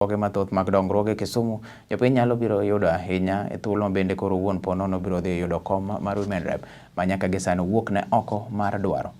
Oke mathoth mag dongruok e Kisumu, jopiny nyalo biro yudo ahinya e thuolo ma bende koro wuon ponono biro dhi yudo kom mar Women Rep ma nyaka gi sani wuok ne oko mar dwaro.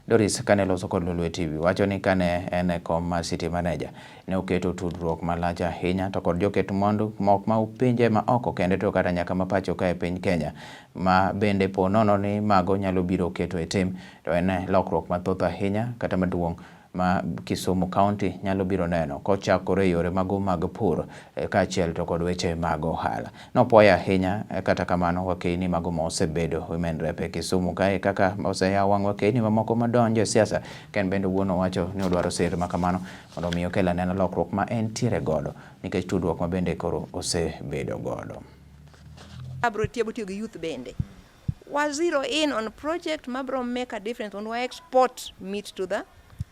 Doris kane loso kod Lolwe TV wacho ni kane en e kom mar City Manager ne oketo tudruok malach ahinya to kod joket mwandu mok ma pinje ma oko kende to kata nyaka ma pacho ka e piny Kenya ma bende po nono ni mago nyalo biro keto e tim to en lokruok mathoth ahinya kata maduong' ma Kisumu County nyalo biro neno kochakore e yore mago mag pur kaachiel to kod weche mag ohala. Nopuoyo ahinya kata kamano wakeyni mago ma osebedo women rep e Kisumu kae kaka oseyawo wang' wakeyni mamoko madonjo e siasa. Ken bende owuon owacho ni odwaro sir ma kamano mondo omi okel anena lokruok ma entiere godo nikech tudruok ma bende koro osebedo godo. Abro tiyo tiyo gi youth bende. Wa zero in on project mabro make a difference when we export meat to the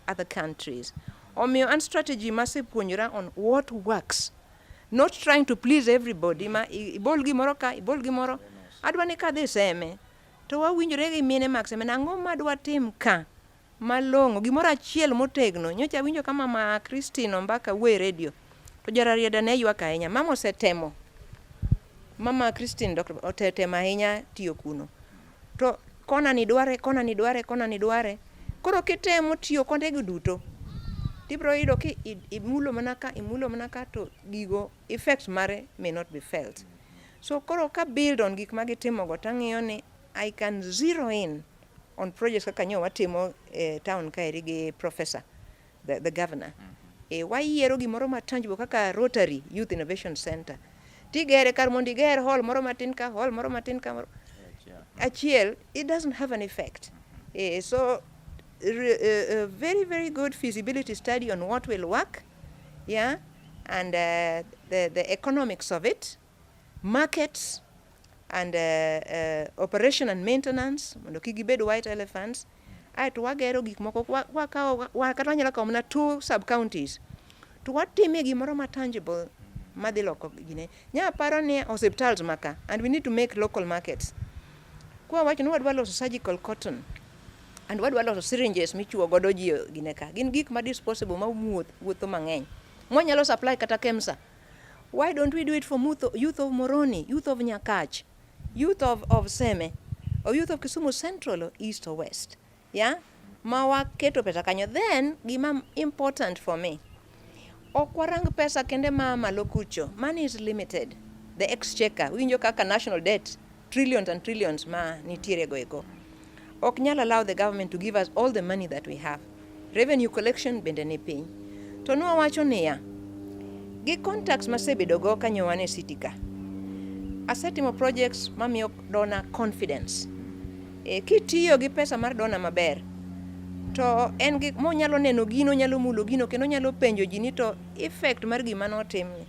other countries. Omiyo an strategy masepuonjora on what works. Not trying to please everybody ma ibol gimoro ka, ibol gimoro. Adwa ni kadhi Seme to wawinjore gi mine mag Seme nang'o madwa tim ka malong'o gimoro achiel motegno. Nyocha awinjo ka mama Christine Ombaka wuoyo e radio to Jararieda ne ywak ahinya. Mama osetemo. Mama Christine Dr. osetemo ahinya tiyo kuno. To kona ni dware, kona ni dware, kona ni dware. Koro kitemo tiyo kondego duto, tibiro yudo ki imulo mana ka, imulo mana ka to gigo effects mare may not be felt. So koro ka build on gik ma gitimogo tang'iyo ni I can zero in on projects kaka nyo watimo e town kaeri gi professor, the governor. E, wayiero gimoro ma tangible kaka Rotary Youth Innovation Center. Tigere kar mondo iger hall moro matin ka, hall moro matin ka, moro achiel, it doesn't have an effect. E, so a very, very good feasibility study on what will work, yeah, and the economics of it, markets, and operation and maintenance, mondo kik gibed white elephants. Aeto wagero gik moko, wakawo, kata wanyalo kawo mana two sub counties, to watime gimoro ma tangible madhi loko gine. Nya paro ni hospitals maka, and we need to make local markets. Kwa wacho ni wadwa loso surgical cotton, and wadwa loso syringes michuo godo ji gine ka. Gin gik ma disposable ma wuoth, wuotho mang'eny. Mwanyalo supply kata KEMSA. Why don't we do it for youth of Muhoroni, youth of Nyakach, youth of Seme, or youth of Kisumu Central or East or West? Yeah? Ma waketo pesa kanyo. Then, gima important for me, ok warang pesa kende ma malo kucho. Money is limited. The exchequer, winjo kaka national debt, trillions and trillions ma nitiere go eko. Ok nyal allow the government to give us all the money that we have. Revenue collection bende ni piny. To nwawacho niya, gi contacts masebedo go kanyo wan e city ka, asetimo projects mamiyo donor confidence. E, kitiyo gi pesa mar donor maber, to en gi monyalo neno gino, onyalo mulo gino, kendo onyalo penjo ji ni to effect mar gima notimni.